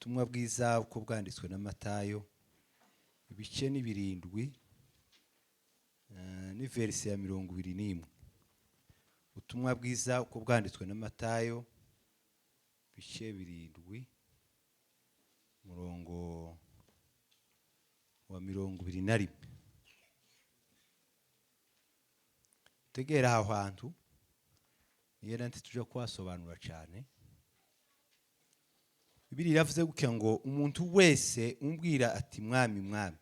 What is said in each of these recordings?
Ubutumwa bwiza uko bwanditswe na Matayo, ibice ni 7, ni verisi ya 21. Ubutumwa bwiza uko bwanditswe na Matayo, ibice 7, umurongo wa 21. Tegera aho hantu niyo ntitujya kuhasobanura cyane. Bibiliya iravuze gutya ngo umuntu wese umbwira ati mwami mwami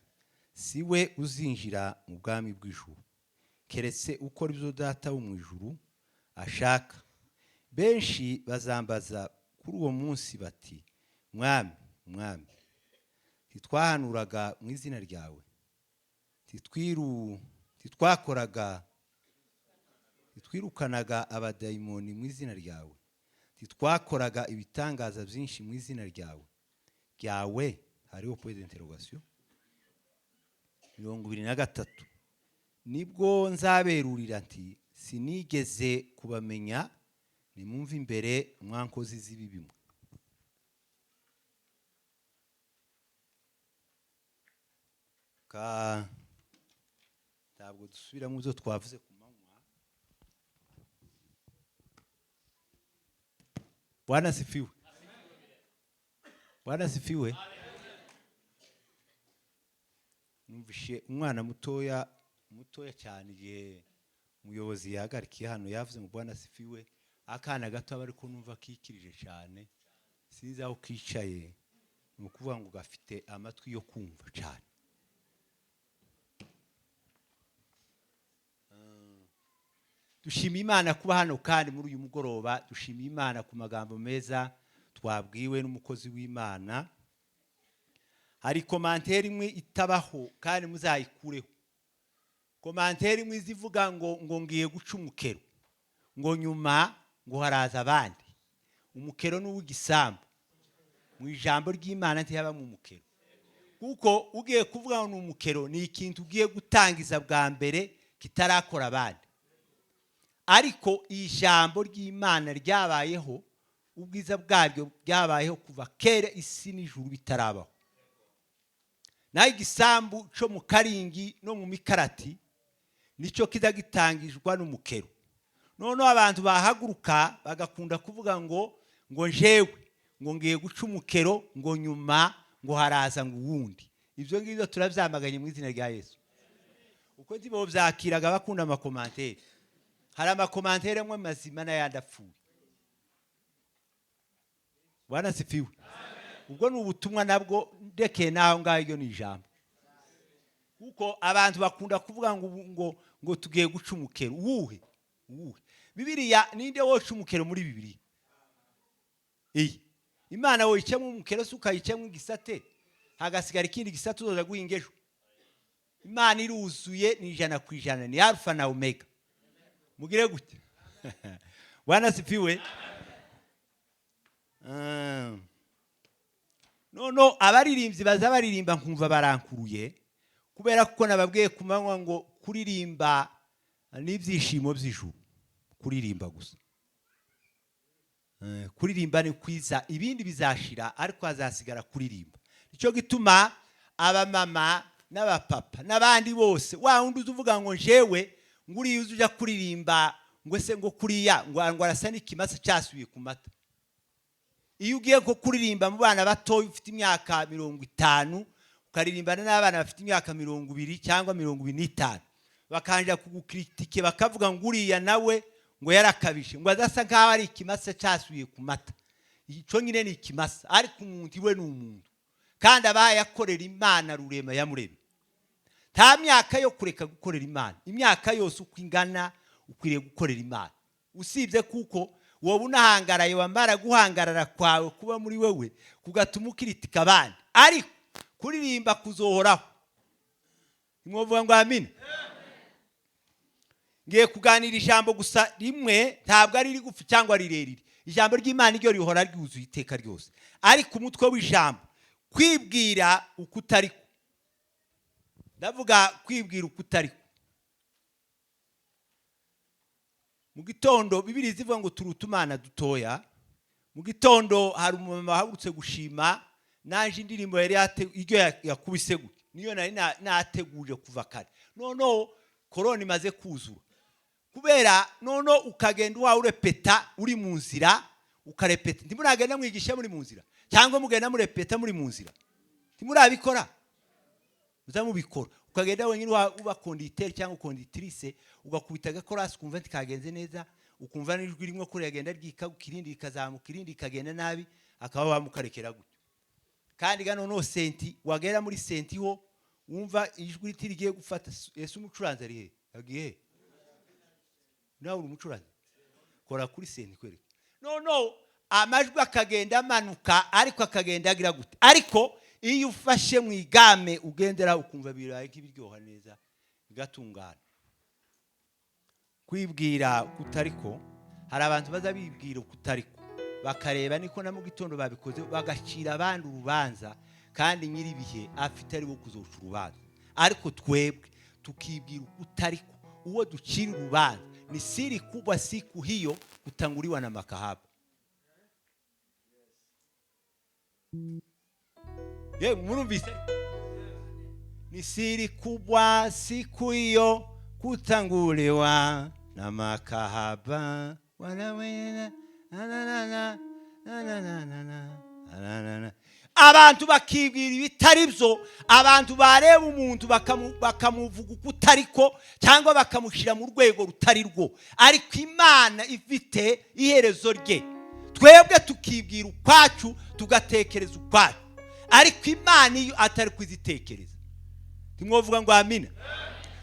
si we uzinjira mu bwami bw'ijuru, keretse ukora ibyo data wo mu ijuru ashaka. Benshi bazambaza kuri uwo munsi bati mwami mwami, ntitwahanuraga mu izina ryawe, ntitwakoraga, ntitwirukanaga abadayimoni mu izina ryawe, ntitwakoraga ibitangaza byinshi mu izina ryawe. Hariho point d'interrogation. 23, nibwo nzaberurira nti sinigeze kubamenya, nimwumve imbere mwankozi z'ibibi mwe. Ntabwo dusubira mu byo twavuze ku manywa. Bwana sifiwe. Bwana sifiwe. Numvishe umwana mutoya mutoya cyane igihe umuyobozi yahagarikiye hano yavuze ngo Bwana sifiwe, akana gato aba ariko numva kikirije cyane, sinzi aho kicaye, ni ukuvuga ngo gafite amatwi yo kumva cyane. Dushima Imana kuba hano kandi muri uyu mugoroba, dushima Imana ku magambo meza twabwiwe n'umukozi w'Imana. Hari komantere imwe itabaho kandi muzayikureho. Komantere imwe izivuga ngo ngiye guca umukero, ngo nyuma ngo haraza abandi. Umukero ni uw'igisambu. Mu ijambo ry'Imana ntiyabamo umukero, kuko ugiye kuvuga ngo ni umukero ni ikintu ugiye gutangiza bwa mbere kitarakora abandi. Ariko ijambo ry'Imana ryabayeho, ubwiza bwaryo byabayeho kuva kera isi n'ijuru bitarabaho. Naho igisambu cyo mu Karingi no mu Mikarati nicyo kiza gitangijwe n'umukero. Noneho abantu bahaguruka bagakunda kuvuga ngo njewe ngo ngiye guca umukero, ngo nyuma ngo haraza ngo uwundi. Ibyo ngibyo turabyamaganye mu izina rya Yesu. Uko ndibo byakiraga bakunda amakomantere. Hari amakomantere amwe mazima n'ayandi apfuye. Bwana sifiwe. Ubwo ni ubutumwa nabwo ndekeye naho ngaho, iryo ni ijambo. Kuko abantu bakunda kuvuga ngo tugiye guca umukero. Uwuhe? Uwuhe? Bibiliya ninde woca umukero muri Bibiliya? Iyi Imana woyicamo umukero se ukayicamo igisate hagasigara ikindi gisate uzoza guhinga ejo? Imana iruzuye ni 100%, ni Alpha na Omega. Mugire gute? Bwana sifiwe. Nono abaririmbyi baza baririmba nkumva barankuruye, kubera kuko nababwiye ku manywa ngo kuririmba n'ibyishimo by'ijuru, kuririmba gusa. Kuririmba ni kwiza, ibindi bizashira ariko hazasigara kuririmba. Nicyo gituma abamama n'abapapa n'abandi bose, wa wundi uza uvuga ngo njewe nguriya uza ujya kuririmba ngo se ngo kuriya ngo arasa n'ikimasa cyasubiye ku mata. Iyo ugiye ko kuririmba mu bana batoya ufite imyaka 50, ukaririmbana n'abana bafite imyaka 20 cyangwa 25, bakanja kugukritike bakavuga ngo uriya nawe ngo yarakabije, ngo adasa nkaho ari ikimasa cyasubiye ku mata. Icyo nyine ni ikimasa, ariko umuntu iwe ni umuntu, kandi abaye akorera Imana rurema yamuremye. Nta myaka yo kureka gukorera Imana, imyaka yose uko ingana ukwiriye gukorera Imana, usibye kuko wowe unahangaraye, wamara guhangarara kwawe kuba muri wewe kugatuma ukiritika abandi, ariko kuririmba kuzohoraho. Nimwovuga ngo amina. Ngiye kuganira ijambo gusa rimwe, ntabwo ari rigufi cyangwa rirerire. Ijambo ry'Imana iryo rihora ryuzuye iteka ryose, ariko umutwe w'ijambo kwibwira uko utari. Ndavuga kwibwira uko utari. Mu gitondo Bibiliya ivuga ngo turi utumana dutoya. Mu gitondo hari umumama wahagurutse gushima, Naje indirimbo yari iryo yakubise gutya niyo nari nateguje kuva kare. Noneho korona imaze kuzura kubera, noneho ukagenda wawe urepeta uri mu nzira, ukarepeta. Ntimuragenda mwigisha muri mu nzira, cyangwa mugenda murepeta muri mu nzira? Ntimurabikora? Muza mubikora. Ukagenda wenyine uba conducteur cyangwa conductrice, ugakubita agakorasi, ukumva ntikagenze neza, ukumva n'ijwi rimwe ko riragenda ryikaguka, irindi rikazamuka, irindi rikagenda nabi, akaba wamukarekera gutyo. Kandi ga noneho synthé, wagera muri synthé ho wumva ijwi rigiye gufata. Ese umucuranzi ari he? Agiye he? Nawe uri umucuranzi, kora kuri synthé kwereka. Noneho amajwi akagenda amanuka, ariko akagenda agira gute? Ariko iyo ufashe mu i gamme ugendera, ukumva biraye nk'ibiryoha neza, bigatungana. Kwibwira kutariko, hari abantu baza bibwira kutariko, bakareba niko na mu gitondo babikoze, bagacira abandi urubanza, kandi nyir'ibihe afite ari wo kuzoca urubanza. Ariko twebwe tukibwira kutariko, uwo ducira urubanza ni siri kubwa siku hiyo kutanguliwa na makahaba. Ye murumvise? Ni siri kubwa siku hiyo kutanguliwa na makahaba wanawena na na na na na na na na na na. Abantu bakibwira ibitari byo. Abantu bareba umuntu bakamuvuga uko utariko, cyangwa bakamushyira mu rwego rutari rwo, ariko Imana ifite iherezo rye. Twebwe tukibwira ukwacu, tugatekereza ukwacu, ariko Imana iyo atari kuzitekereza. Ntimwovuga ngo amina?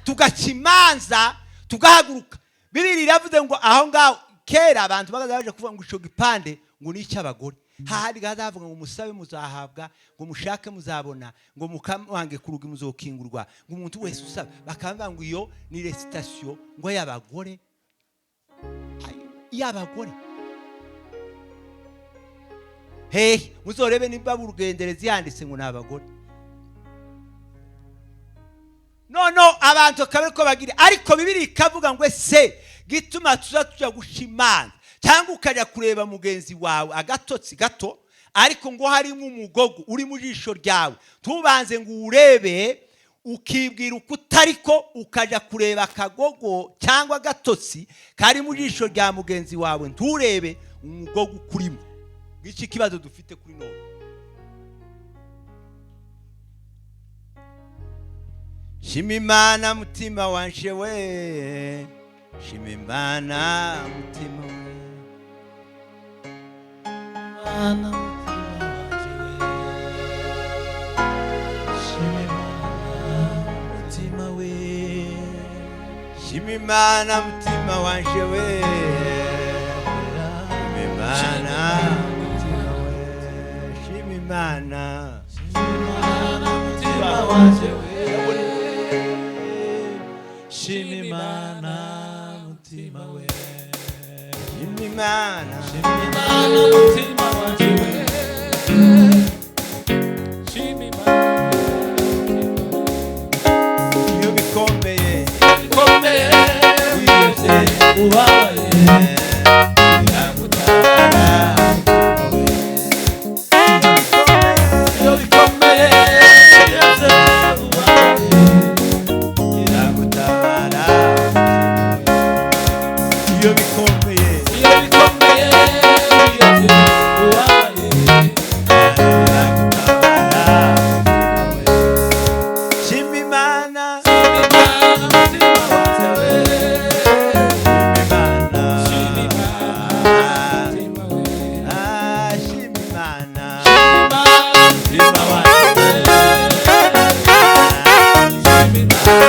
Tugaca imanza, tugahaguruka. Bibiri iravuze ngo aho ngaho kera abantu bagaza baje kuvuga ngo ico gipande ngo ni icy'abagore, hahandi hazavuga ngo musabe muzahabwa, ngo mushake muzabona, ngo mukamange ku rugi muzokingurwa, ngo umuntu wese usaba. Bakavuga ngo iyo ni récitation ngo y'abagore. Y'abagore hehe? Muzorebe nimba urugenderezi yanditse ngo ni abagore. Nono abantu bakaba ariko bagira, ariko Bibiri ikavuga ngo ese gituma tuza tujya guca imanza, cyangwa ukajya kureba mugenzi wawe agatotsi gato, ariko ngo harimo umugogo uri mu jisho ryawe, tubanze ngo uwurebe, ukibwira uko utariko, ukajya kureba akagogo cyangwa agatotsi kari mu jisho rya mugenzi wawe, nturebe umugogo ukurimo. Ngiki kibazo dufite kuri none. Shima Imana mutima wanje we, shima Imana mutima we. Imana mutima wanje we, shima Imana mutima we. Shima Imana mutima wanje we, shima Imana mutima we, shima Imana. Imana mutima wanje we, shima Imana mutima we. Shima Imana. Shima Imana mutima wanje we, shima Imana. Iyo bikomeye, bikomeye, wiyose, ubabaye, iragutabara. Iyo bikomeye, wiyose, ubabaye, iragutabara. Iyo bikomeye, iyo bikomeye, wiyose, ubabaye, iragutabara. Shima Imana. Shima Imana mutima wanje we. Shima Imana. Shima Imana mutima we. Ah, shima Imana. Imana mutima wanje we. Shima Imana.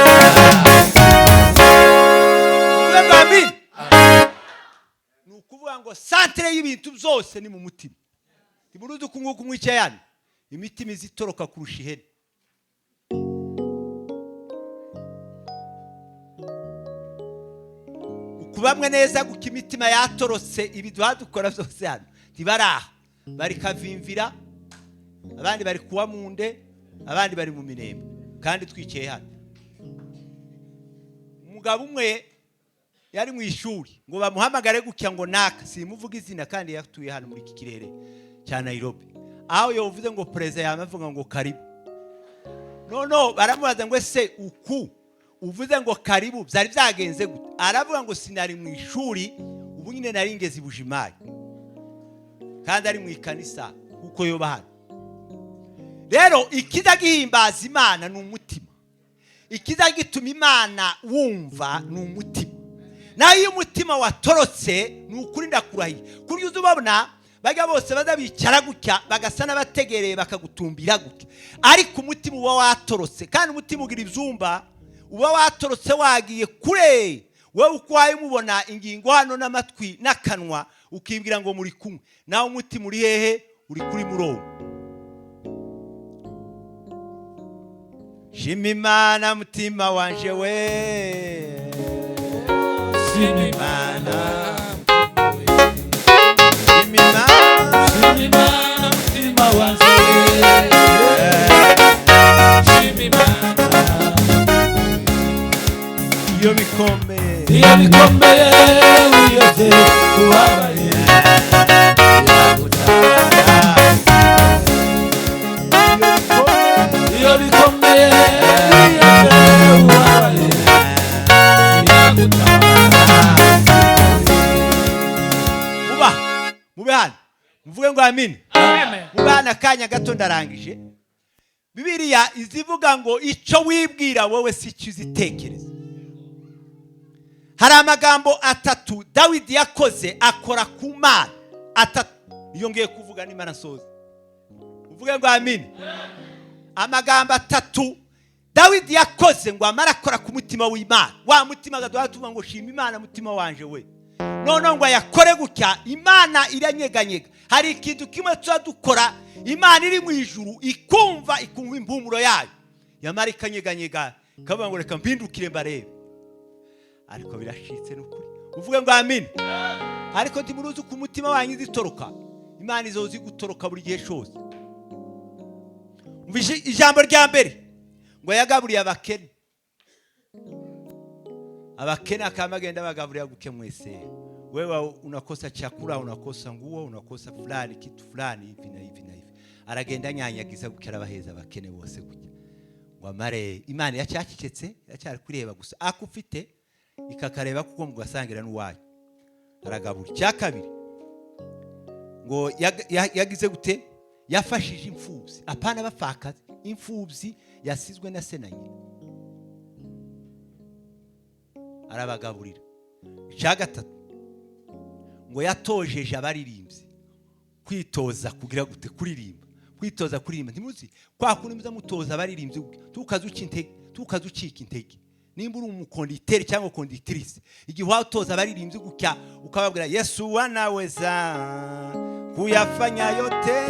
Uvuge ngo amin. Ni ukuvuga ngo centre y'ibintu byose ni mu mutima. Ntimuruzi uko nguko mwicaye hano, imitima izitoroka kurusha ihene. Ukubamwe neza guka imitima yatorotse, ibi dukora byose hano ntibaraha, bari kavimvira, abandi bari kuwa munde, abandi bari mu Mirembe, kandi twicaye hano. Umugabo umwe yari mu ishuri, ngo bamuhamagare gutya ngo naka, simuvuga izina, kandi yatuye hano muri iki kirere cya Nairobi. Aho yovuze ngo perezida yamavuga ngo karibu. No baramubaza ngo ese uku uvuze ngo karibu byari byagenze gute? Aravuga ngo sinari mu ishuri, ubu nyine nari ngeze i Bujimayi, kandi ari mu ikanisa kuko yoba hano. Rero ikiza gihimbaza Imana ni umutima, ikiza gituma Imana wumva ni umutima. Naho iyo umutima watorotse ni ukuri ndakurahiye, kurya uza ubabona bajya bose baza bicara gutya bagasa n'abategereye bakagutumbira gutya, ariko umutima uba watorotse. Kandi umutima ugira ibyumba, uba watorotse wagiye kure. Wowe uko waye umubona ingingo hano n'amatwi n'akanwa ukibwira ngo muri kumwe, nawe umutima uri hehe? Uri kuri murongo. Shima Imana mutima wanje we, Shima Imana, shima Imana, shima Imana mutima wanje we, shima Imana. Iyo bikomeye, iyo bikomeye wiyobye ubabaye iragutanga. Iyo bikomeye wiyobye ubabaye iragutanga. Muba mube hano muvuge ngo amini. Amen. Mube hano akanya gato ndarangije. Bibiliya izivuga ngo icyo wibwira wowe si cyo uzitekereza. Hari amagambo atatu Dawidi yakoze akora ku Mana atatu, iyo ngiye kuvuga nimara nsoza uvuge ngo amini. Amagambo atatu Dawidi yakoze ngo amara akora ku mutima w'Imana, wa mutima gaduha tuvuga ngo shima Imana mutima wanje we. None ngo ayakore gutya, Imana iranyeganyega. Hari ikintu kimwe tuba dukora Imana iri mu ijuru ikumva, ikumva impumuro yayo, yamara ikanyeganyega ikavuga ngo reka mpindukire mbarebe. Ariko birashitse n'ukuri, uvuge ngo amini. Ariko ntimuruzi ku mutima wanyu izitoroka, Imana izozi gutoroka buri gihe cyose. Umva ijambo rya mbere ngo yagaburiye abakene. Abakene akaba agenda bagaburira guke mwese. Wewe unakosa chakula, unakosa nguo, unakosa fulani kitu fulani hivi na hivi na hivi. Aragenda anyanyagiza guke arabaheza abakene bose gutya. Ngo amare Imana yacyacecetse, yacyari kureba gusa akufite ikakareba kuko mugasangira n'uwayo. Aragabura. Icya kabiri ngo yagize gute? Yafashije imfubyi, apana abapfakazi, imfubyi yasizwe na se na nyina, arabagaburira. Icya gatatu ngo yatojeje abaririmbyi kwitoza kugira gute? Kuririmba, kwitoza kuririmba. Ntimuzi kwa kundi muza mutoza abaririmbyi tukaza uca intege, tukaza ucika intege. Nimba uri umukonditeri cyangwa konditrice, igihe watoza abaririmbyi gutya ukababwira Yesu anaweza kuyafanya yote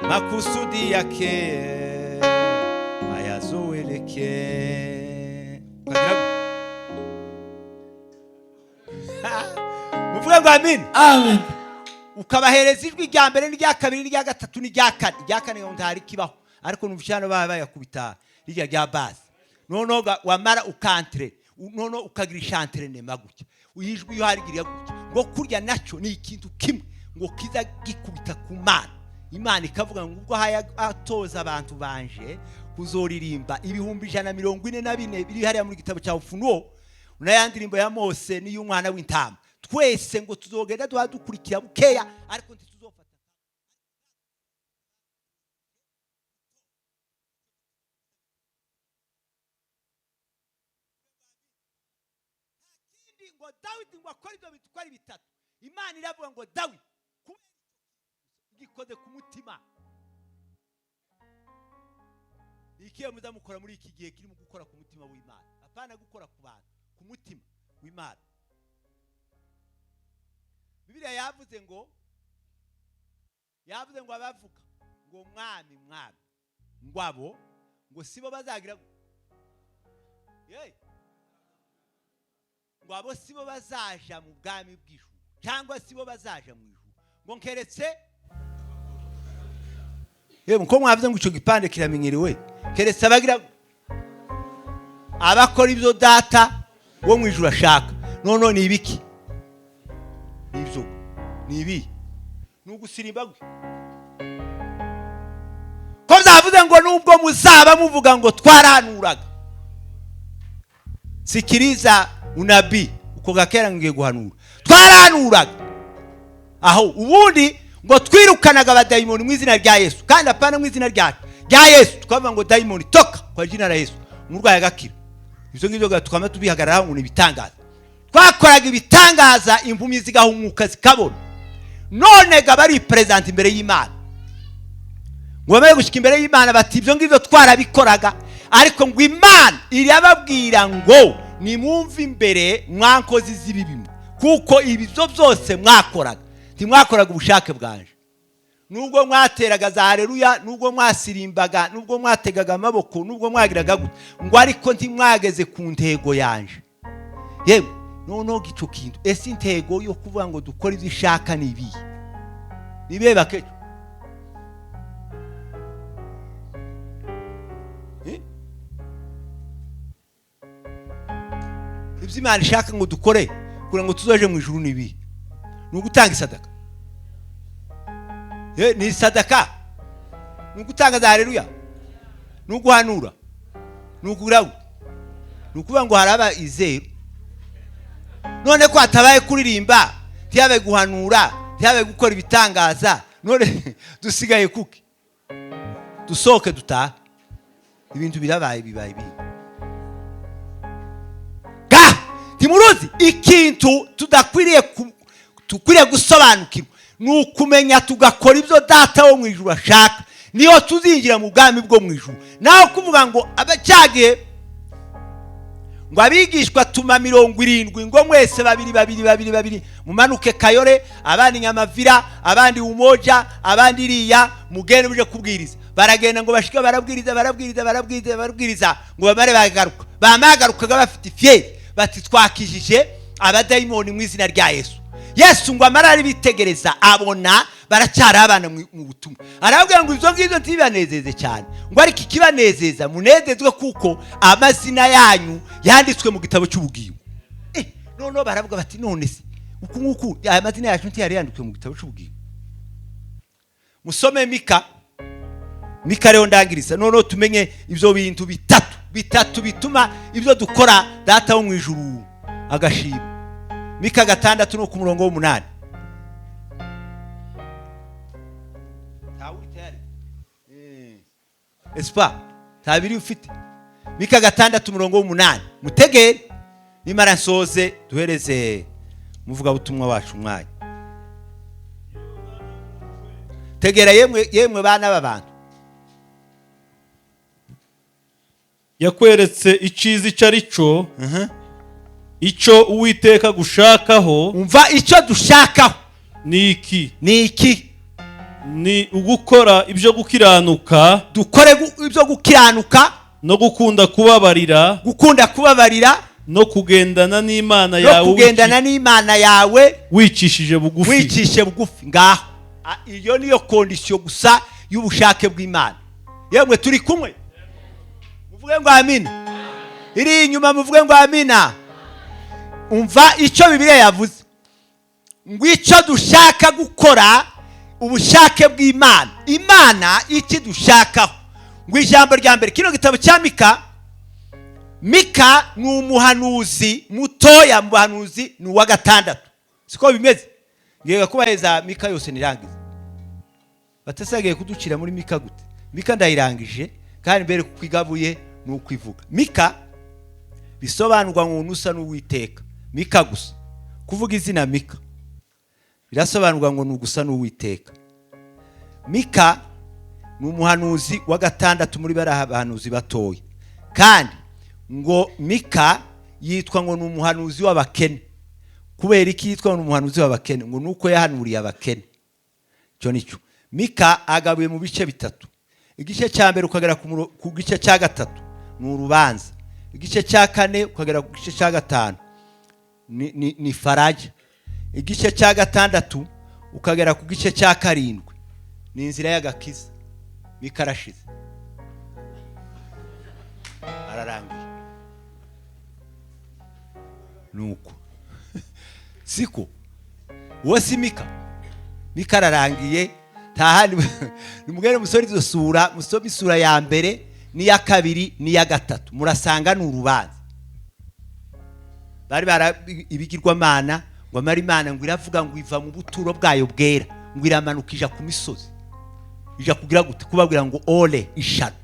makusudi yake ayazoeleke. Ukagira muvuge ngo amin. Amen. Ukabahereza ijwi rya mbere n'irya kabiri n'irya gatatu n'irya kane. Irya kane ngo ntari kibaho, ariko numva hano baba bayakubita rirya rya base. Noneho wamara ukantre, noneho ukagira ishanterenema gutya, ijwi iyo harigiriye gutya ngo kurya nacyo ni ikintu kimwe ngo kiza gikubita ku Mana. Imana ikavuga ngo ubwo haya atoza abantu banje kuzoririmba 144,000 biri hariya muri gitabo cya Ufunuo n'aya ndirimbo ya Mose n'iy'umwana w'intama, twese ngo tuzogenda duha dukurikira bukeya, ariko ntituzofata. Ngo Dawidi ngo akore ibyo bintu uko ari bitatu, Imana iravuga ngo Dawidi gikoze ku mutima. Ikiye muzamukora muri iki gihe kirimo gukora ku mutima w'Imana, apana gukora ku bantu, ku mutima w'Imana. Bibiliya yavuze ngo, yavuze ngo abavuga ngo mwami mwami ngo abo ngo sibo bazagira, ngo abo sibo bazaja mu bwami bw'ijuru, cyangwa sibo bazaja mu ijuru, ngo nkeretse yemwe ko mwavuze ngo ico gipande kiramenyerewe, keretse abagira abakora ibyo data wo mu ijuru ashaka. None ni ibiki? Nibyo ni ibi, ni ugusirimba gwe. Yavuze ngo nubwo muzaba muvuga ngo twarahanuraga. Sikiliza unabii, uko gakera ngiye guhanura. Twarahanuraga aho ubundi ngo twirukanaga abadayimoni mu izina rya Yesu, kandi apana mu izina ryacu rya Yesu, tukavuga ngo dayimoni toka kwa jina la Yesu, umurwayi agakira. Ibyo ngibyo tukaba tubihagararaho ngo ni ibitangaza. Twakoraga ibitangaza, impumyi zigahumuka zikabona. None ga bari present imbere y'Imana, ngo bamare gushyika imbere y'Imana bati ibyo ngibyo twarabikoraga, ariko ngo Imana irababwira ngo nimwumve imbere mwankozi z'ibibi, kuko ibyo byose mwakoraga ntimwakoraga ubushake bwanje. Nubwo mwateraga za haleluya, nubwo mwasirimbaga, nubwo mwategaga amaboko, nubwo mwagiraga gute, ngo ariko ntimwageze ku ntego yanje. Yewe noneho icyo kintu, ese intego yo kuvuga ngo dukore ibyo ishaka ni ibihe? Nibihe bakejo? Ibyo Imana ishaka ngo dukore kugira ngo tuzoje mu ijuru ni ibihe? Ni ugutanga isadaka. Ni isadaka, ni ugutanga za haleluya, ni uguhanura, ni ukugura, ni ukuvuga ngo haraba izeru. None ko hatabaye kuririmba, ntiyabe guhanura, ntiyabe gukora ibitangaza, none dusigaye kuki? Dusohoke dutahe, ibintu birabaye, bibaye bibi. Ga ntimuruzi ikintu tudakwiriye tukwiriye gusobanukirwa ni ukumenya tugakora ibyo Data wo mu ijuru ashaka, niyo tuzinjira mu bwami bwo mu ijuru. Naho kuvuga ngo abacyagiye ngo abigishwa tuma 70 ngo mwese babiri babiri babiri babiri mumanuke Kayore, abandi Nyamavira, abandi Umoja, abandi iriya, mugende muje kubwiriza. Baragenda ngo bashike barabwiriza barabwiriza barabwiriza barabwiriza, ngo bamare bagaruka. Bamagarukaga bafite ifyeri bati twakijije abadayimoni mu izina rya Yesu. Yesu ngo amara aribitegereza abona baracyari abana mu butumwa, arababwira ngo ibyo ngibyo ntibibanezeze cyane, ngo ariko ikibanezeza munezezwe kuko amazina yanyu yanditswe mu gitabo cy'ubugingo. Noneho baravuga bati none se uku nguku aya mazina yacu ntiyari yanditswe mu gitabo cy'ubugingo? Musome Mika, Mika rero ndangiriza, noneho tumenye ibyo bintu bitatu bituma ibyo dukora Data wo mu ijuru agashima. Mika 6 no ku murongo w'8. Espa tabiri ufite Mika 6 umurongo w'8, mutegere nimara nsoze duhereze muvuga butumwa wacu umwanya. Tegera yemwe yemwe bana b'abantu. Yakweretse iciza icyo ari cyo, icyo Uwiteka gushakaho. Umva icyo dushakaho ni iki? Ni iki? Ni ugukora ibyo gukiranuka, dukore ibyo gukiranuka, no gukunda kubabarira, gukunda kubabarira, no kugendana n'Imana yawe, no kugendana n'Imana yawe wicishije bugufi, wicishe bugufi. Ngaho iyo niyo condition gusa y'ubushake bw'Imana. Yemwe turi kumwe, muvuge ngo amina. Iri inyuma muvuge ngo amina. Umva icyo Bibiliya yavuze, ngo icyo dushaka gukora ubushake bw'Imana, Imana iki dushakaho. Ngo ijambo rya mbere, kino gitabo cya Mika, Mika ni umuhanuzi mutoya mu bahanuzi, ni uwa 6, siko bimeze? Ngiye kubaheza Mika yose nirangize. Batasagiye kuducira muri Mika gute? Mika ndayirangije kandi mbere kwigabuye n'ukwivuga. Mika bisobanurwa ngo nusa n'Uwiteka. Mika gusa kuvuga izina Mika birasobanurwa ngo nugusa n'Uwiteka. Mika ni umuhanuzi wa 6 muri bari abahanuzi batoya, kandi ngo Mika yitwa ngo ni umuhanuzi w'abakene. Kubera iki yitwa ngo ni umuhanuzi w'abakene? Ngo nuko yahanuriye abakene. Cyo nicyo. Mika agabuye mu bice bitatu. Igice cya mbere ukagera ku gice cya 3 ni urubanza, igice cya 4 ukagera ku gice cya 5 ni faraja, igice cya 6 ukagera ku gice cya 7 ni inzira y'agakiza. Mika arashize, ararangiye. Nuko siko uwo si Mika. Mika ararangiye, Tahandi nimugende musore izo sura, musome isura ya mbere n'iya kabiri n'iya gatatu, murasanga ni urubanza. Bari bara ibigirwamana, ngo amara Imana ngo iravuga ngo iva mu buturo bwayo bwera, ngo iramanuka ija ku misozi, ija kugira gute? Kubabwira ngo ole ishano.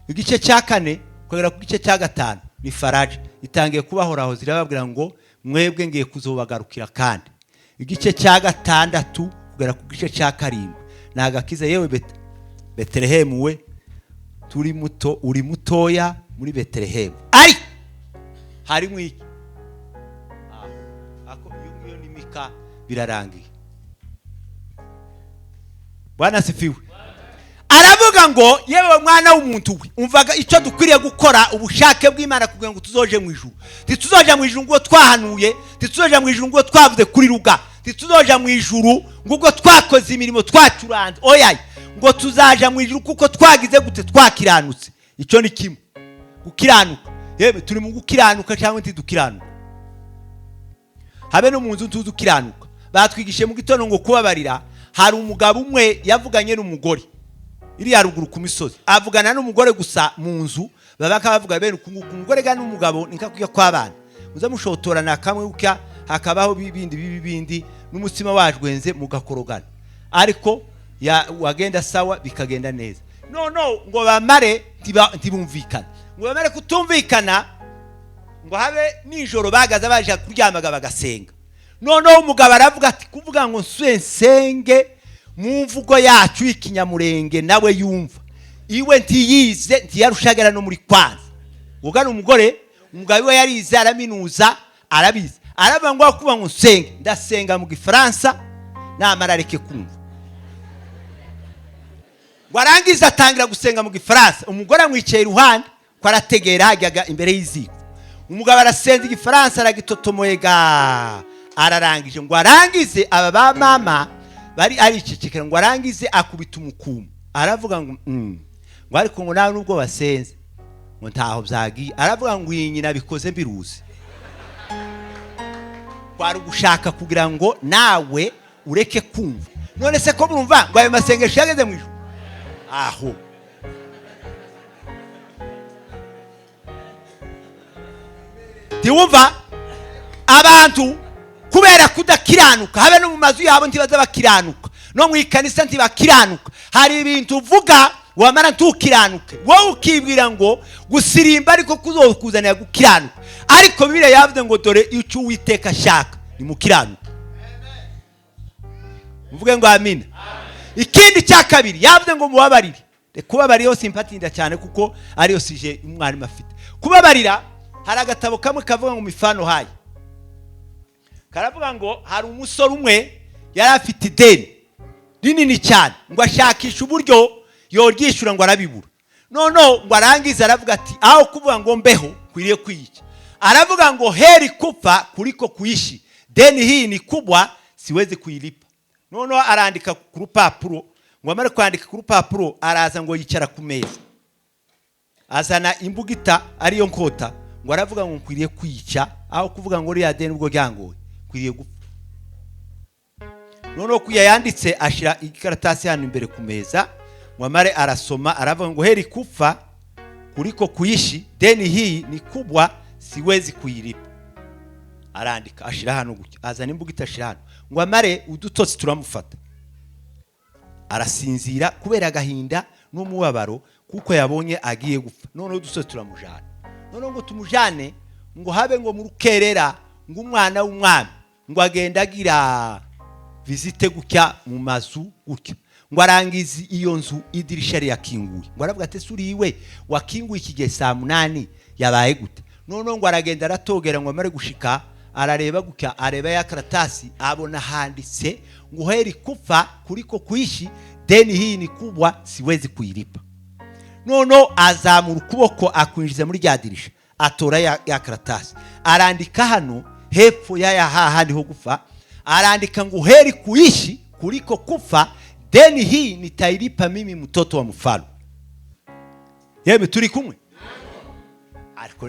Igice cya kane kugera ku gice cya gatanu ni faraja itangiye kubahoraho, zirababwira ngo mwebwe ngiye kuzobagarukira. Kandi igice cya gatandatu kugera ku gice cya karindwi ni agakiza. Yewe Betelehemu we, turi muto, uri mutoya muri Betelehemu, ariko harimo iki? Ako iyo ngiyo ni Mika, birarangiye. Bwana sifiwe. Aravuga ngo yewe mwana w'umuntu we, umvaga icyo dukwiriye gukora, ubushake bw'Imana kugira ngo tuzoje mu ijuru. Ntituzoja mu ijuru ngo twahanuye, ntituzoja mu ijuru ngo twavuze kuri ruga, ntituzoja mu ijuru ngo ubwo twakoze imirimo twacuranze. Oya, ngo tuzaja mu ijuru kuko twagize gute? Twakiranutse. Icyo ni kimwe, gukiranuka. Yewe, turi mu gukiranuka cyangwa ntidukiranuka? Habe no mu nzu ntuzi ukiranuka. Batwigishe mu gitondo ngo kubabarira. Hari umugabo umwe yavuganye n'umugore iriya ruguru ku misozi, avugana n'umugore gusa mu nzu, baba bavuga bene uku nguku. Umugore ga n'umugabo ni kakujya kw'abana, muza mushotorana kamwe gutya, hakabaho bibindi bibi bindi, n'umutsima wajwenze mugakorogana, ariko ya wagenda sawa, bikagenda neza. No no, ngo bamare ntibumvikana, ngo bamare kutumvikana, ngo habe nijoro bagaza baje kuryamaga bagasenga. Noneho umugabo aravuga ati kuvuga ngo nsuye nsenge mu mvugo yacu y'ikinyamurenge, nawe yumva iwe ntiyize, ntiyarushagara no muri kwanza. Ugana umugore, umugabo we yarize, araminuza, arabizi. Aravuga ngo kuvuga ngo nsenge, ndasenga mu gifaransa, namara areke kumva. Ngo arangize atangira gusenga mu gifaransa, umugore amwicaye iruhande ko arategera, hajyaga imbere y'iziko. Umugabo arasenza igifaransa, aragitotomoye ga ararangije. Ngo arangize, aba ba mama bari aricecekera. Ngo arangize akubita umukumu, aravuga ngo ngo ariko ngo nawe nubwo basenze ngo ntaho byagiye. Aravuga ngo iyi nyina bikoze mbiruzi, kwari ugushaka kugira ngo nawe ureke kumva. None se ko murumva ngo ayo masengesho yageze mu ijuru? Aho ntiwumva abantu kubera kudakiranuka, habe no mu mazu yabo ntibaza bakiranuka, no mu ikanisa ntibakiranuka. Hari ibintu uvuga wamara ntukiranuke, wowe ukibwira ngo gusirimba ariko kuzokuzanira gukiranuka. Ariko Bibiliya yavuze ngo dore icyo Uwiteka ashaka ni mukiranuka. Muvuge ngo amina. Ikindi cya kabiri yavuze ngo mubabarire. Kubabarira yo simpatinda cyane kuko ariyo sije umwarimu afite. Kubabarira, hari agatabo kamwe kavuga ngo mifano hayi, karavuga ngo hari umusore umwe yari afite ideni rinini cyane, ngo ashakishe uburyo yoryishyura, ngo arabibura. Noneho ngo arangize aravuga ati aho kuvuga ngo mbeho kwiriye kwiyica. Aravuga ngo heri kupfa kuliko kuishi, deni hii ni kubwa, siwezi kuilipa. Noneho arandika ku rupapuro. Ngo amare kwandika ku rupapuro, araza ngo yicara ku meza, azana imbugita ariyo nkota, ngo aravuga ngo nkwiriye kwica, aho kuvuga ngo ririya deni ubwo ryangoye nkwiriye gupfa. Noneho kuya yanditse, ashira ikaratasi hano imbere ku meza, ngo amare arasoma, aravuga ngo heri kufa kuliko kuishi, deni hii ni kubwa, siwezi kuilipa. Arandika ashira hano gutya, azana imbugita ashira hano. Ngo amare udutotsi turamufata, arasinzira kubera agahinda n'umubabaro kuko yabonye agiye gupfa. Noneho udutotsi turamujana. Noneho ngo tumujane, ngo habe ngo mu rukerera, ngo umwana w'umwami ngo agenda agira visite gutya mu mazu gutya, ngo arangize iyo nzu idirisha rirakinguye. Ngo aravuga ati ese uriwe wakinguye iki gihe saa 8 yabaye gute? Noneho ngo aragenda aratogera, ngo amare gushika arareba gutya, areba ya karatasi, abona handitse ngo heri kufa kuliko kuishi, deni hii ni kubwa, siwezi kuilipa. Noneho azamura ukuboko akwinjiza muri rya dirisha, atora ya karatasi, arandika hano hepfo ya hahandi ho gufa, arandika ngo heri kuishi kuliko kufa, deni hii nitailipa mimi mtoto wa mfalme. Yemwe, turi kumwe?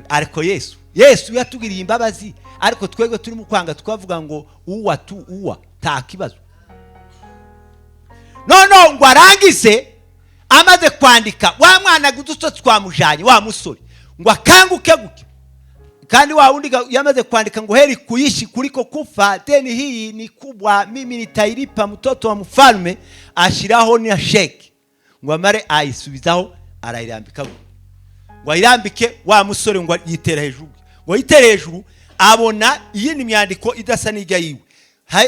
Ariko Yesu yatugiriye imbabazi, ariko twebwe turi mu kwanga tukavuga ngo uwa tu uwa nta kibazo. Noneho ngo arangize, amaze kwandika, wa mwana udutotsi twamujanye, wa musore ngo akanguke gutya, kandi wa wundi yamaze kwandika ngo heri kuishi kuliko kufa, deni hii ni kubwa, mimi nitailipa, mtoto wa mfalme. Ashiraho na sheki, ngo amare ayisubizaho, arayirambika gutya. Ngo ayirambike, wa musore ngo yitera hejuru, ngo yitere hejuru, abona iyindi myandiko idasa n'ijya yiwe.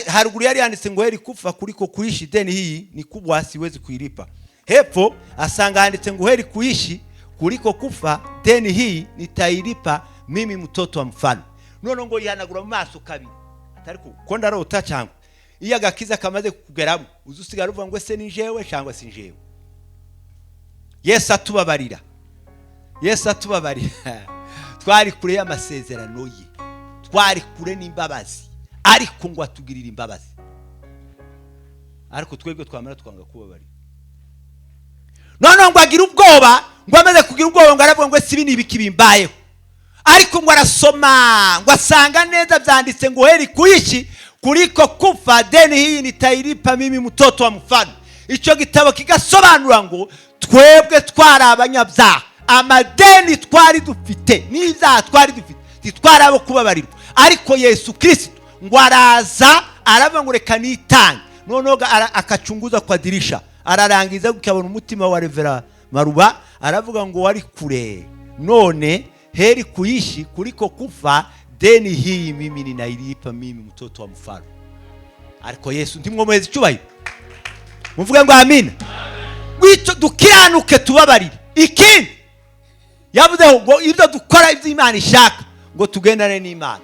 Haruguru yari yanditse ngo heri kufa kuliko kuishi, deni hii ni kubwa, siwezi kuilipa. Hepfo asanga handitse ngo heri kuishi kuliko kufa, deni hii nitailipa, mimi mtoto wa mfalme. None ngo yihanagura mu maso kabiri, atari ko ndarota cyangwa? Iyo agakiza kamaze kukugeramo, uza usigara uvuga ngo ese ni jewe cyangwa si jewe? Yesu atubabarira, Yesu atubabarira. Twari kure y'amasezerano ye, twari kure n'imbabazi, ariko ngo atugirire imbabazi. Ariko twebwe twamara twanga kubabarira. Noneho ngo agire ubwoba, ngo amaze kugira ubwoba, ngo aravuga ngo ese ibi ni ibiki bimbayeho? Ariko ngo arasoma, ngo asanga neza byanditse ngo heri kuishi kuliko kufa, deni hii nitailipa, mimi mtoto wa mfalme. Icyo gitabo kigasobanura ngo twebwe twari abanyabyaha, amadeni twari dufite n'ibyaha twari dufite, ntitwari abo kubabarirwa. Ariko Yesu Kirisito ngo araza, aravuga ngo reka nitange. Noneho akacunguza kwa dirisha, ararangiza ukabona umutima wa Revera Maruba, aravuga ngo wari kure, none heri kuishi kuliko kufa, deni hii mimi ninailipa, mimi mtoto wa mfalme. Ariko Yesu ntimwomeze icyubahiro, muvuge ngo amina. Bityo dukiranuke, tubabarire. Ikindi yavuze ngo ibyo dukora, ibyo Imana ishaka, ngo tugendane n'Imana.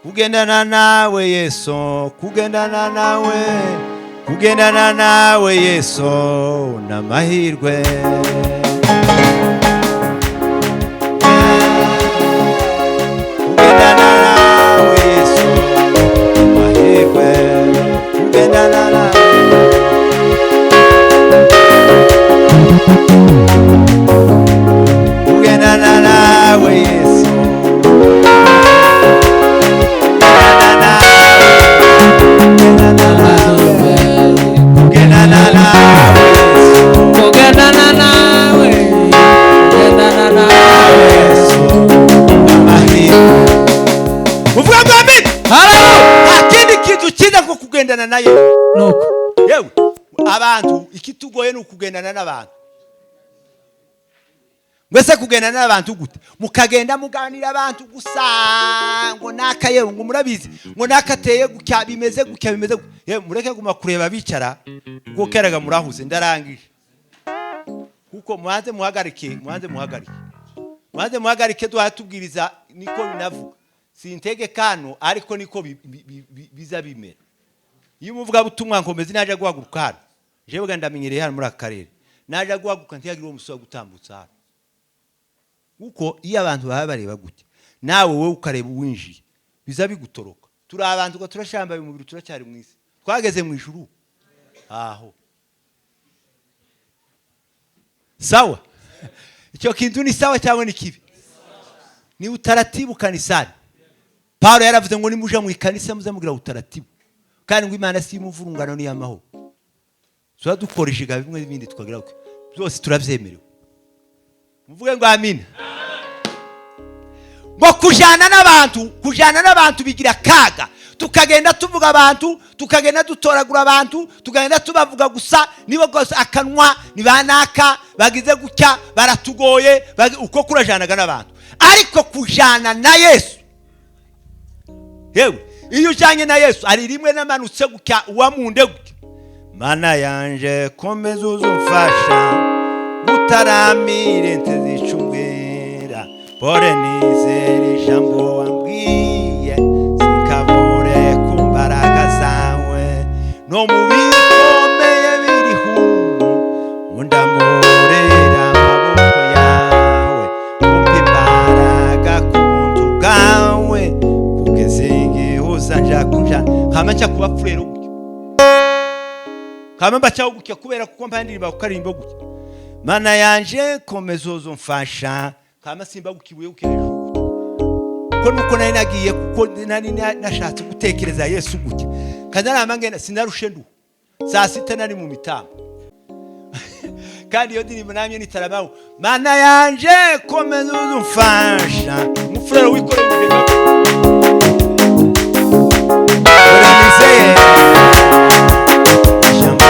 Kugendana nawe Yesu, kugendana nawe, kugendana nawe Yesu n'amahirwe. Kugendana nawe Yesu amahirwe, kugendana nawe, kugendana nawe Yesu, kugendana nawe, kugendana nawe, kugendana nawe Yesu, Kugendana nawe, kugendana nawe. Yesu amahirwe. Muvuga ngo amen. Haleluya. Nta kindi kintu cyiza ko kugendana na Yesu. Nuko. Yewe abantu, ikitugoye ni ukugendana n'abantu. Mbese kugendana n'abantu gute? Mukagenda muganira abantu gusa, ngo naka, yewe ngo murabizi, ngo nakateye gutya, bimeze gutya, bimeze gutya. Yewe mureke guma kureba bicara, kuko keraga murahuze. Ndarangije, kuko muhanze muhagarike, muhanze muhagarike, muhanze muhagarike. Duhaye tubwiriza niko binavuga, sintege kano, ariko niko biza bimera. Iyo umuvugabutumwa nkomezi naje guhaguruka hano, jewe ga ndamenyereye hano muri aka karere, naje guhaguruka ntiyagira uwo musore gutambutsa hano, kuko iyo abantu baba bareba gutya, nawe wowe ukareba uwinjiye, biza bigutoroka. Turi abantu ngo turashambaye umubiri, turacyari mu isi, twageze mu ijuru aho sawa. Icyo kintu ni sawa cyangwa ni kibi? Ni utaratibu kanisani. Paulo yaravuze ngo nimuja mu ikanisa muze mugira utaratibu, kandi ngo Imana si imuvurungano ni y'amahoro. Tuba dukora ishiga bimwe n'ibindi tukagira uko byose turabyemerewe. Muvuge ngo amina. Ngo kujana n'abantu, kujana n'abantu bigira akaga. Tukagenda tuvuga abantu, tukagenda dutoragura abantu, tukagenda tubavuga gusa, nibo gusa akanwa ni banaka bagize gutya, baratugoye, uko kurajanaga n'abantu. Ariko kujana na Yesu, yewe iyo ujanye na Yesu, ari rimwe namanutse gutya uwamunde gutya, Mana yanje komeza uzumfasha gutaramire ntezicumbwira, pore nizere ijambo wambwiye, sinkabure ku mbaraga zawe, no mu bikomeye biriho undamurera amaboko yawe, umpe imbaraga ku buntu bwawe, kugeza igihe uzanja kunjana. Hama nca kubapfu rero gutya, hama mbacaho gutya, kubera kuko mba ndirimba kukarimbo gutya, Mana yanje komeza uzumfasha, kama simba gukibuye gutya hejuru gutya, kuko nuko nari nagiye, kuko nari nashatse gutekereza Yesu gutya, kandi narama ngenda sinarushe ndu Saa 6 nari mu mitambo. Kandi iyo ndirimbo namye nitarabaho, Mana yanje komeza udumfasha. Umufurero wikoreye ibigega. Uramizeye ijambo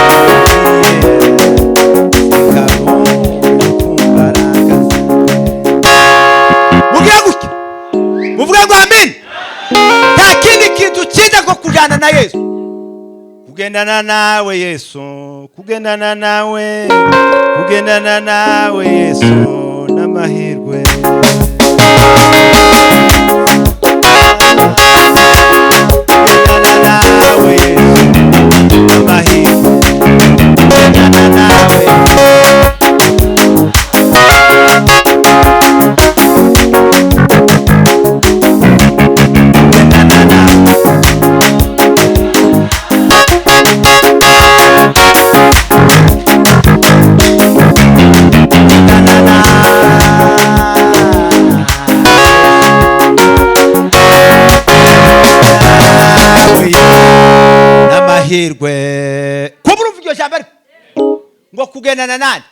rikabona kumbaraga. Mugira gutya, muvuge ngo amen. Nta kindi kintu cyiza ko kujyana na Yesu. Kugendana nawe Yesu, kugendana nawe, kugendana nawe Yesu n'amahirwe. Kugendana nawe Yesu n'amahirwe. Kugendana nawe. Kugendana nawe. N'amahirwe. Kuba urumva iryo jambo ariko ngo kugendana nani?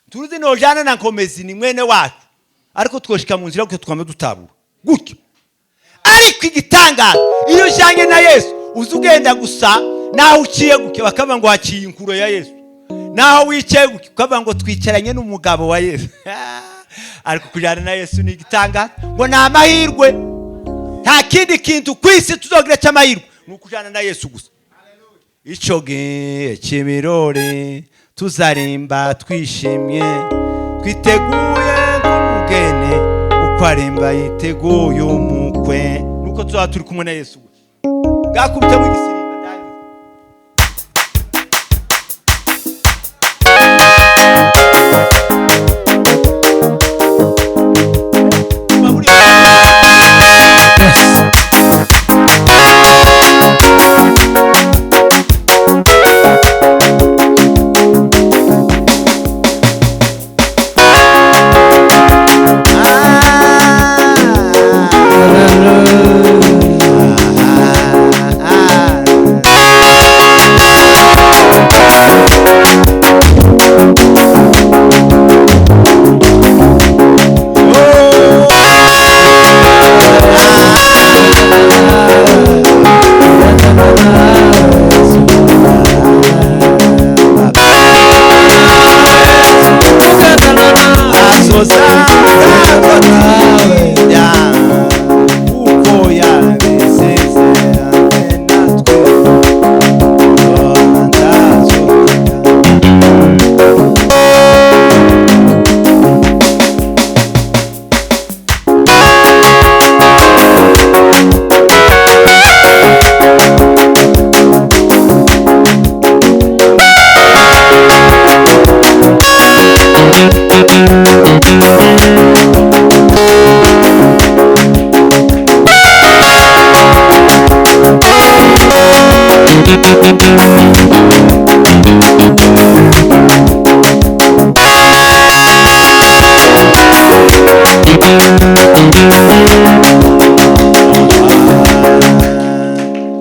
Turuzi nojana na Nkomezi ni mwene wacu, ariko twoshika mu nzira gutyo twama dutabura gutyo. Ariko igitangaza, iyo ujanye na Yesu uza ugenda gusa, naho uciye gutyo bakavuga ngo haciye inkuro ya Yesu, naho wicaye gutyo ukavuga ngo twicaranye n'umugabo wa Yesu. Ariko kujyana na Yesu ni igitangaza, ngo ni amahirwe. Nta kindi kintu ku isi tuzogira cy'amahirwe ni ukujyana na Yesu gusa. Icyo gihe cy'ibirori tuzarimba twishimye, twiteguye nk'umugeni uko arimba yiteguye umukwe. Nuko tuzaba turi kumwe na Yesu gusa. Bwakubitamo igisirimba ndangiza.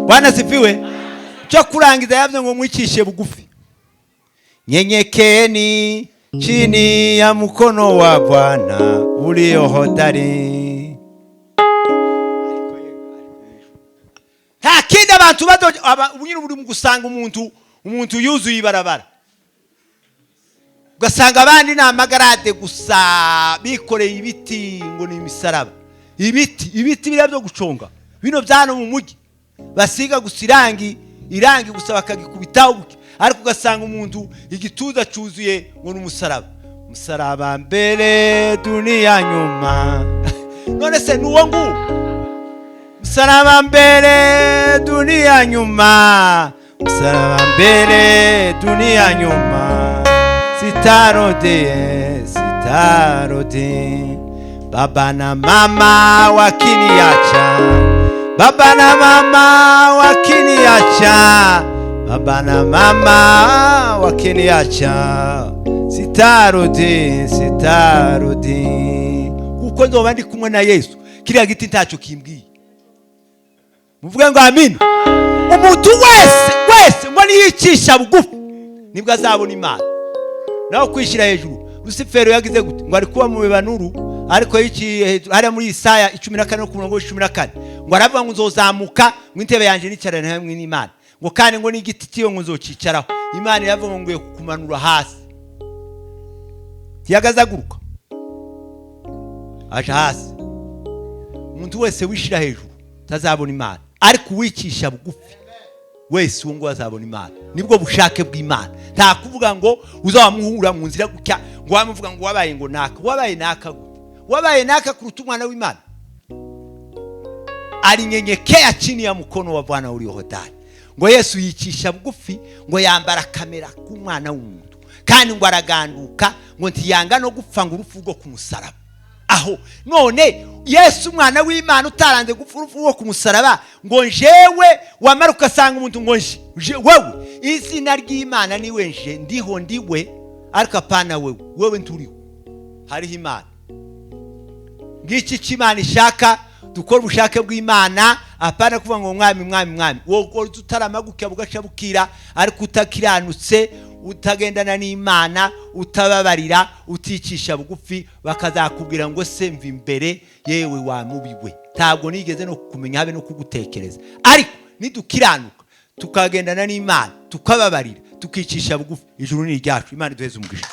Bwana sifiwe. Cyo kurangiza yavyo ngo mwicishe bugufi. Nyenyekeni chini ya mkono wa Bwana ulio hodari. Nta kindi abantu nyine uri mu gusanga umuntu yuzuye ibarabara, ugasanga abandi ni amagarade gusa bikoreye ibiti ngo ni imisaraba. Ibiti biriya byo guconga bino byano mu mujyi basiga gusa irangi gusa bakagikubitaho gutya, ariko ugasanga umuntu igituza cyuzuye ngo ni umusaraba. Musaraba mbere dunia nyuma. None se nuwo nguwo? Musaraba mbere dunia nyuma, musaraba mbere dunia nyuma. Sitarode, sitarode. Baba na mama wakiniacha, baba na mama wakiniacha, baba na mama wakiniacha. Sitarode, sitarode. Kuko nzoba ndi kumwe na Yesu, kiriya giti ntacyo kimbwiye. Muvuge ngo amin. Umuntu wese wese ngo niyicisha bugufi nibwo azabona Imana. Naho kwishyira hejuru, Rusifero yagize gute? Ngo ari kuba mu bibanuru, ariko yiciye hejuru hariya muri Isaya 14 no ku murongo wa 14, ngo aravuga ngo nzozamuka, ngo intebe yanjye nicarane hamwe n'Imana, ngo kandi ngo n'igiti cyiwe ngo nzocicaraho. Imana iravuga ngo ngiye kukumanura hasi. Ntiyagaze aguruka aje hasi. Umuntu wese wishyira hejuru tazabona Imana, ariko uwicisha bugufi wese, uwo nguwo azabona Imana. Nibwo bushake bw'Imana. Nta kuvuga ngo uzamuhura mu nzira gutya, ngo wamuvuga ngo wabaye, ngo naka wabaye naka gute, wabaye naka kuruta umwana w'Imana. Alinyenyekea chini ya mkono wa Bwana ulio hodari. Ngo Yesu yicisha bugufi, ngo yambara kamera k'umwana w'umuntu, kandi ngo araganduka, ngo ntiyanga no gupfa, ngo urupfu rwo ku musaraba. Aho none Yesu umwana w'Imana utaranze gupfa urupfu rwo ku musaraba, ngo njewe wamara ugasanga umuntu ngo nje wewe, izina ry'Imana niwe nje ndiho, ndiwe, ariko apana wewe, wewe nturiho, hariho Imana. Ngiki icyo Imana ishaka, dukora ubushake bw'Imana, apana kuvuga ngo mwami, mwami, mwami. Wowe utarama gutya bugaca bukira, ariko utakiranutse, utagendana n'Imana, utababarira, uticisha bugufi, bakazakubwira ngo se mva imbere yewe wa mubi we, ntabwo nigeze no kumenya habe no kugutekereza. Ariko nidukiranuka, tukagendana n'Imana, tukababarira, tukicisha bugufi, ijuru ni iryacu. Imana iduheze umugisha.